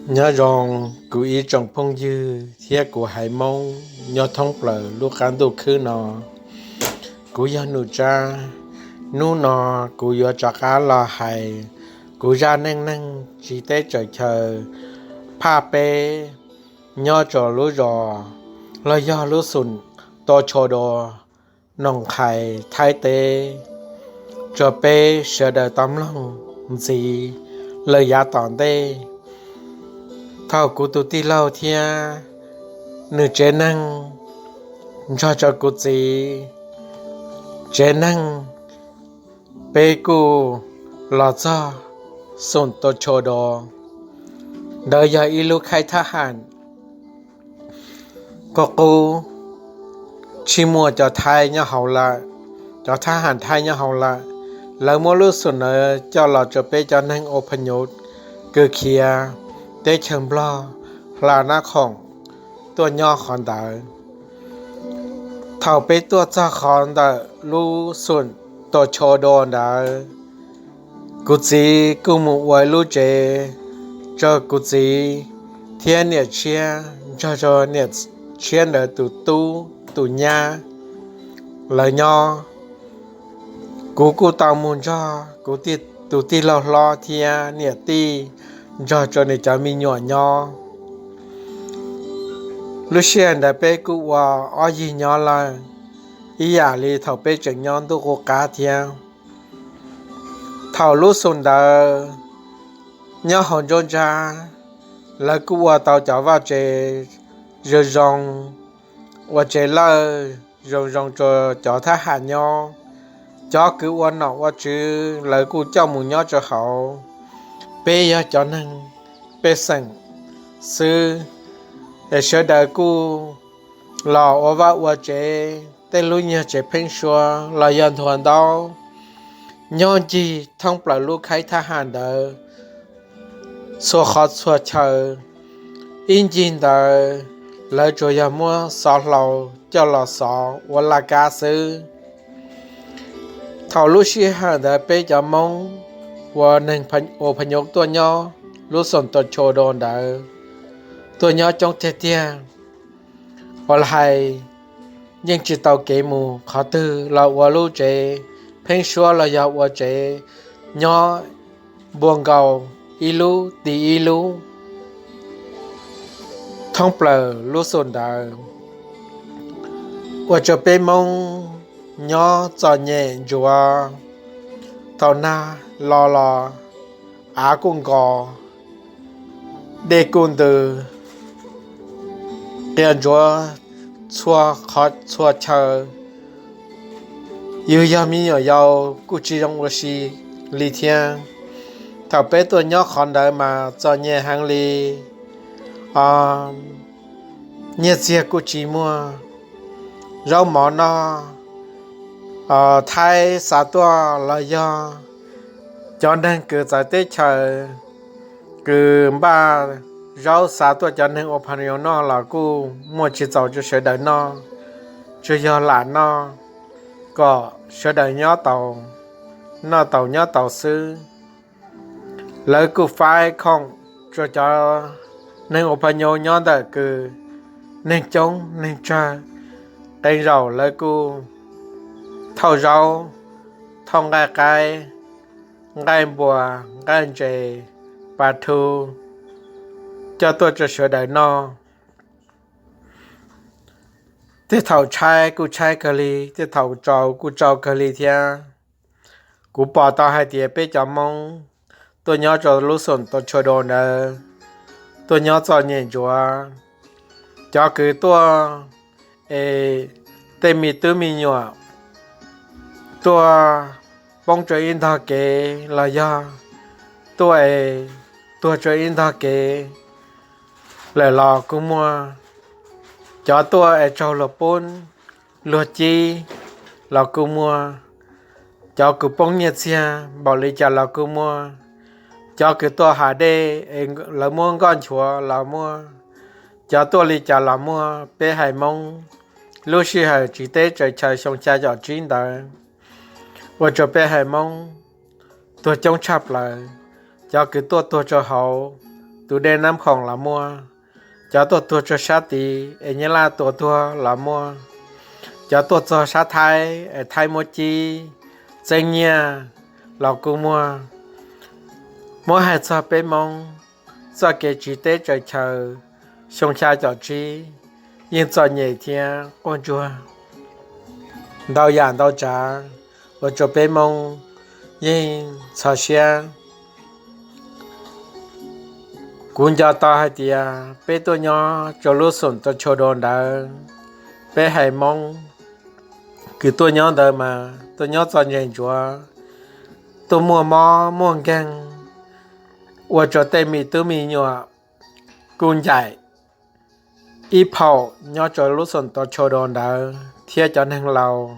Nyob zoo kuv ib tsoom phooj ywg thiab kuv haiv Hmoob nyob thoob plaws lub qab ntuj khwb no. Kuv yog Num Tsab. Hnub no kuv yuav rov qab los hais kuv zaj neej neeg tsis teb tsaws chaw phaj peb nyob rau lub zos los yog lub xum Tua Tsho Dua, Noom Qhais, Thaib teb, rau peb sawv daws tau mloog ntxiv lawm yav tom ntej. Thaum kuv tus tij laug thiab nws tsev neeg nrog rau kuv txiv tsev neeg, peb kuj los txog xum Tua Tsho Dua. Ntawd yog ib lub khaib thab ham qub qub, tsis muaj cov Thaib nyob hauv lawm, cov thab ham Thaib nyob hauv lawm. Lawv muab lub xum ntawd coj los rau peb cov neeg Au Pha Nyuv kws khiav teb chaws Nplog hla Nab Khoom tuaj nyob qhov ntawd. Thaum peb tuaj txog qhov ntawm lub xum Tua Tsho Dua ntawd, kuv txiv kuj mus ua ib lub tsev rau kuv txiv thiab niam tshiab nrog rau niam tshiab ntawd tus tub tus nyab lawv nyob. Kuv kuj tau mus nrog kuv tus tij laug hlob thiab niam tij nrog rau nws cov me nyuam nyob. Lub sij hawm ntawd peb kuj ua ob yig nyob lawm, ib yam li thaum peb tseem nyob ntuj qub qab thiab. Thaum lub xum ntawd nyob hauv nruab nrab, lawv kuj ua tau cov vaj tsev zoo zoo, ua tsev lawj zoo zoo rau cov thab ham nyob. Cov kws ua nom ua tswv lawv kuj coj mus nyob rau hauv. Peb yog cov neeg pej xeem xwb, es sawv daws kuj los ua vaj ua tsev, tej lub nyuag tsev pheeb suab los yog nthuav ntaub, nyob ncig thoob plaws lub khaib thab ham ntawd txhua qhov txhua chaw. Ib ncig ntawd lawv tsuas yog muab xov hlau coj los xov ua laj kab xwb. Thaum lub sij hawm ntawd peb cov Hmoob uas neeg Au Pha Nyuv tuaj nyob lub xum Tua Tsho Dua ntawd tuaj nyob coob tiag tiag. Ua li hais yeej tsis tau kev mus qhov twg los ua lub tsev pheeb suab los yog ua tsev nyob npuas nkaus ib lub tim ib lub thoob plaws lub xum ntawd, ua rau peb Hmoob nyob txom nyem ntsuav. Thaum nag los los av kuj nkos, dej kuj ntws, qias ntsuav txhua qhov txhua chaw. Yus yog me nyuam yaus kuj tsis zoo ua si li thiab. Thaum peb tuaj nyob qhov ntawd mas txom nyem heev li, nyiaj txiag kuj tsis muaj, zaub mov noj, Thaib xa tuaj los yog cov neeg kws txawv teb chaws kws npaj zaub xa tuaj cov neeg Au Pha Nyuv noj los kuj muaj tsis txaus rau sawv daws noj, tsuas yog lam noj kom sawv daws nyob tau, noj tau nyob tau xwb. Lawv kuj faib khoom rau cov neeg Au Pha Nyuv nyob ntawm kws neeg coob neeg tsawg, qee zaum lawv kuj thauj zaub, thauj nqaij qaib, nqaij npua, nqaij ntses, pas thu coj tuaj rau sawv daws noj. Tej thaum tshaib kuj tshaib kawg li, tej thaum tsaus kuj tsaus kawg li thiab. Kuv pom tau hais tias peb cov Hmoob tuaj nyob rau lub xum Tua Tsho Dua ntawd tuaj nyob txom nyem ntsuav. Cov kws tuaj es tej me tub me nyuam tuaj poob rau ib ntog kev los yog tuaj es tuag rau ib ntog kev lawm los kuj muaj. Cov tuaj es raug luag pub luag cib los kuj muaj. Cov kws poob nyiaj txiag npaum li cas los kuj muaj. Cov kws tuaj hav dej es lawv muab nkoj nchuav los muaj. Cov tuaj li cas los muaj. Peb haiv Hmoob lub sij hawm tsiv teb tsaws chaw xyoo xya caum tsib ntawd ua rau peb haiv Hmoob tuag coob tshaj plaws. Cov kws tuaj tuag rau hauv, tus dej Nab Khoom los muaj, cov tuaj tuag txog sab tid es Nyab Laj tua tuag los muaj, cov tuaj txog sab Thaib es Thaib muab cib txeeb nyiaj los kuj muaj. Muab hais txog peb Hmoob txoj kev tsiv teb tsaws chaw xyoo xya caum tsib yeej txom nyem thiab quaj ntsuag ntau yam ntau tsav, ua rau peb Hmoob yeej txhawj siab. Kuv nco tau hais tias peb tuaj nyob rau lub xum Tau Chau Dau ntawd, peb haiv Hmoob kws tuaj nyob ntawd mas tuaj nyob txom nyem ntsuav, tuaj muaj mob muaj nkeeg, ua rau tej me tub me nyuam kuj ncaim ib phaum nyob rau lub xum Tau Chau Dau ntawd thiab cov neeg laus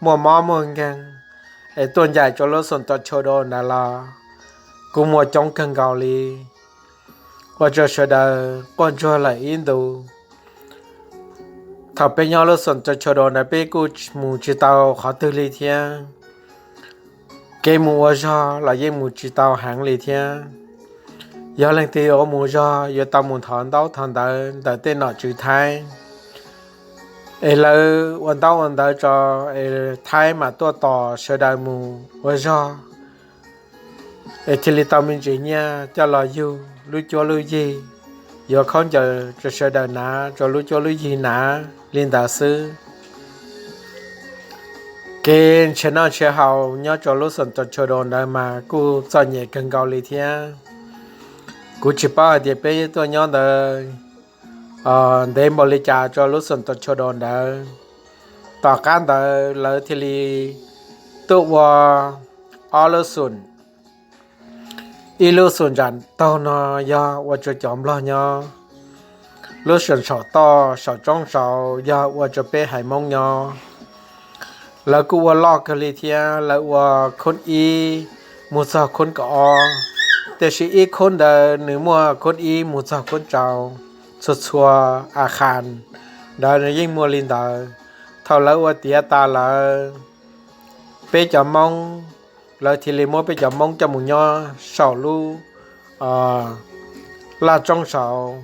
muaj mob muaj nkeeg es tuaj ncaim rau lub xum Tau Chau Dau ntawd los kuj muaj coob kawg nkaus li, ua rau sawv daws quaj ntsuag lawm ib ntus. Thaum peb nyob lub xum Tau Chau Dau ntawd peb kuj mus tsis tau qhov twg li thiab, kev mus ua zog los yeej mus tsis tau heev li thiab. Yog leej twg yuav mus zog yuav tau mus thov ntaub thov ntawv ntawm tej nom tswv Thaib, es lawv ua ntaub ua ntawv tso, es Thaib mam tuaj tos sawv daws mus ua zog, es thiaj li tau me ntsis nyiaj coj los yug lub cuab lub yig, yuav khaub ncaws rau sawv daws hnav, rau lub cuab lub yig hnav li ntawd xwb. Kev nrhiav noj nrhiav haus nyob rau lub xum Tau Chau Dau ntawd mas kuj txom nyem kawg nkaus li thiab. Kuv tsis paub hais tias peb tuaj nyob ntawd ntev npaum li cas rau lub xum Tau Chau Dau ntawd. Tom qab ntawd lawv thiaj li tuaj ua ob lub xum. Ib lub xum ntsam taug no yog ua rau cov Nplog nyob, lub xum saum toj saum roob saud yog ua rau peb haiv Hmoob nyob. Lawv kuj ua loj kawg li thiab, lawv ua khoob ib mus txog khoob kaum ob, tiam sis ib khoob ntawd nws muaj khoob ib mus txog khoob rau, txhua txhua a khas ntawd nws yeej muaj li ntawd. Thaum lawv ua tiav tas lawm, peb cov Hmoob, lawv thiaj li muab peb cov Hmoob coj mus nyob saum lub laj roob saud,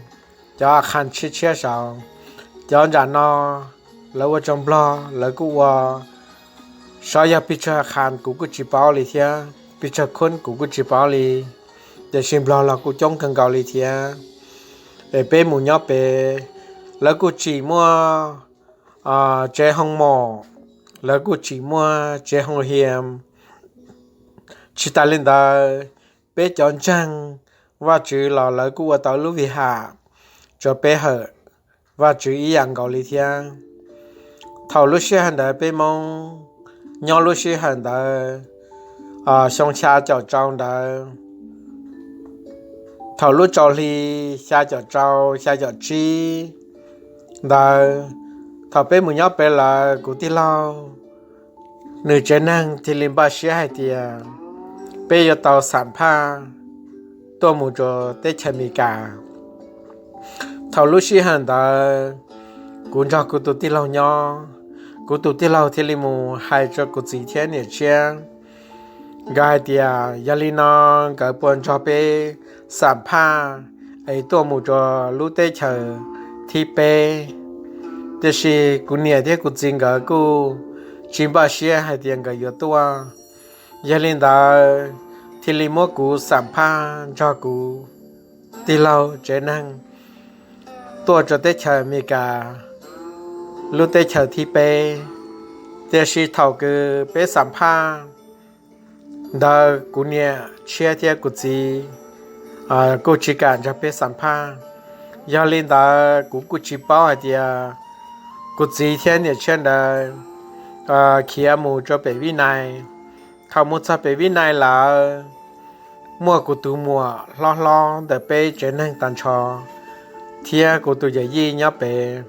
cov a khas tshiab tshiab saud. Cov ntsam no lawv ua rau Nplog, lawv kuj ua, sav yog pes tsawg a khas kuv kuj tsis paub li thiab, pes tsawg khoob kuv kuj tsis paub li, tiam sis Nplog los kuj coob kawg nkaus li thiab. Es peb mus nyob pem, lawv kuj tsim muaj tsev hoo mom, lawv kuj tsim muaj tsev hoo hiam. Tsis tas li ntawd, peb cov ntseeg Vajtswv los lawv kuj ua tau lub vij ham rau peb hawm Vajtswv ib yam nkaus li thiab. Thaum lub sij hawm ntawd peb Hmoob nyob lub sij hawm ntawd, xyoo xya caum rau ntawd, thaum lub rau hli xya caum rau xya caum tsib ntawd, thaum peb mus nyob pem lawm kuv tij laug nws tsev neeg thiaj li npaj siab hais tias peb yuav tau xam phaj tuaj mus rau teb chaws Amelikas. Thaum lub sij hawm ntawd kuv nrog kuv tus tij laug nyob, kuv tus tij laug thiaj li mus hais rau kuv txiv thiab niam tshiab nkawd hais tias yog li no nkawd puas nrog peb xam phaj es tuaj mus rau lub teb chaws thib peb. Tiam sis kuv niam thiab kuv txiv nkawd kuj tsis npaj siab hais tias nkawd yuav tuaj. Yog li ntawd thiaj li muab kuv xam phaj nrog kuv tij laug tsev neeg tuaj rau teb chaws Amelikas, lub teb chaws thib peb. Tiam sis thaum kws peb xam phaj ntawd kuv niam tshiab thiab kuv txiv kuj tsis kam nrog peb xam phaj. Yog li ntawd kuv kuj tsis paub hais tias kuv txiv thiab niam tshiab ntawd khiav mus rau pem Vib Nais. Thaum mus txog pem Vib Nais lawm, muaj kuv tus muam hlob hlob ntawm peb tsev neeg tag nrho thiab kuv tus yawm yij nyob pem,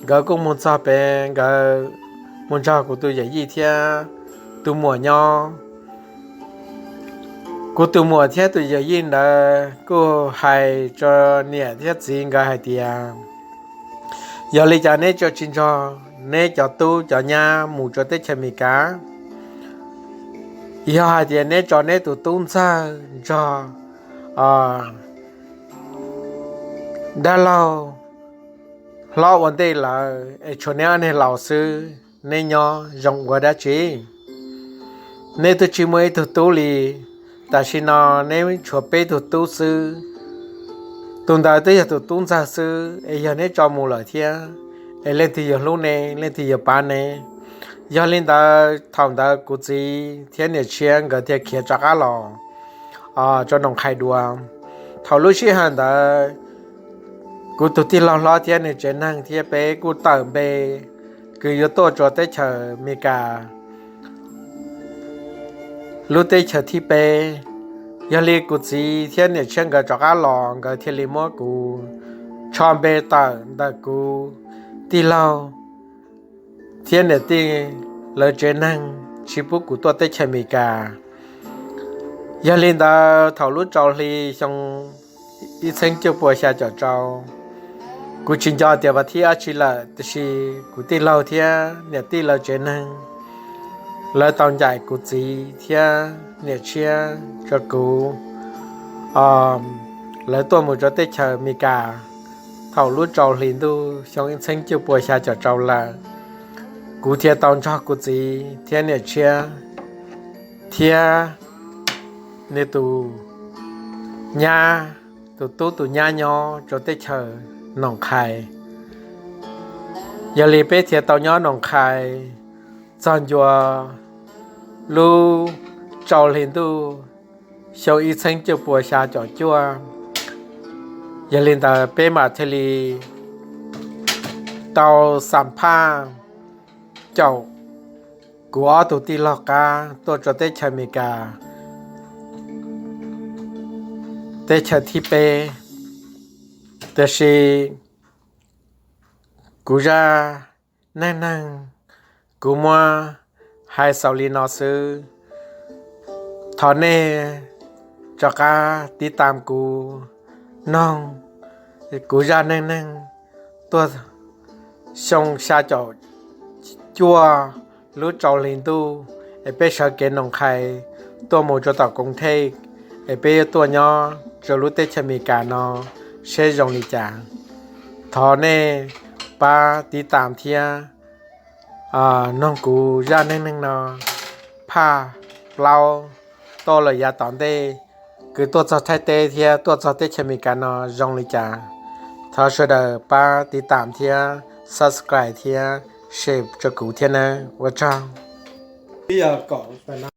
nkawd kuj mus txog pem, nkawd mus nrog kuv tus yawm yij thiab tus muam nyob. Kuv tus muam thiab tus yawm yij ntawd kuj hais rau niam thiab txiv nkawd hais tias, yog li cas neb tso tsis nrog neb cov tub cov nyab mus rau teb chaws Amelikas? Yog hais tias neb tso neb tus tub ntxawg nrog Dab laug hlob ua ntej lawm es tshuav neb ob niag laus xwb, neb nyob zoo ua dab tsi? Neb twb tsis muaj ib tug tub li, tam sim no neb tshuav peb tug tub xwb. Tus ntawd twb yog tus tub ntxawg xwb es yog neb tso mus lawm thiab, es leej twg yuav hlub ne, leej twg yuav pab ne? Yog li ntawd thaum ntawd kuv txiv thiab niam tshiab nkawd thiaj khiav rov qab los rau Noom Qhais dua. Thaum lub sij hawm ntawd kuv tus tij laug hlob thiab nws tsev neeg thiab peb kuj tawm npe kws yuav tuaj rau teb chaws Amelikas lub teb chaws thib peb. Yog li kuv txiv thiab niam tshiab nkawd rov qab los, nkawd thiaj li muab kuv tsho npe tawm ntawm kuv tij laug thiab niam tij lawv tsev neeg tsis pub kuv tuaj teb chaws Amelikas. Yog li ntawd thaum lub rau hli xyoo ib txheeb cuaj pua xya caum rau, kuv tsis nco tias vas thib dab tsi lawm, tiam sis kuv tij laug thiab niam tij lawv tsev neeg lawv tau ncaim kuv txiv thiab niam tshiab rau kuv, lawv tuaj mus rau teb chaws Amelikas. Thaum lub rau hli ntuj xyoo ib txheeb cuaj pua xya caum rau lawm, kuv thiaj tau nrog kuv txiv thiab niam tshiab thiab nws tus nyab, tus tub tus nyab nyob rau teb chaws Noom Qhais. Yog li peb thiaj tau nyob Noom Qhais txog ncua lub rau hli ntuj xyoo ib txheeb cuaj pua xya caum cuaj. Yog li ntawd peb mam thiaj li tau xam phaj caum kuv ob tug tij laug qab tuaj rau teb chaws Amelikas, teb chaws thib peb. Tiam sis kuv zaj neej neeg kuv muab hais xaus li no xwb. Thov nej rov qab tiv tam kuv noog kuv zaj neej neeg tuaj xyoo xya caum cuaj lub rau hli ntuj es peb sawv kev Noom Qhais tuaj mus rau tom Koos Thej, es peb yuav tuaj nyob rau lub teb chaws Amelikas no seb zoo li cas. Thov nej pab tiv tam thiab noog kuv zaj neej neeg no phaj plaub tuaj lawm yav tom ntej, kws tuaj txog Thaib teb thiab tuaj txog teb chaws Amelikas no zoo li cas. Thov sawv daws pab tiv tam thiab subscribe thiab share rau kuv thiab nawb. Ua tsaug.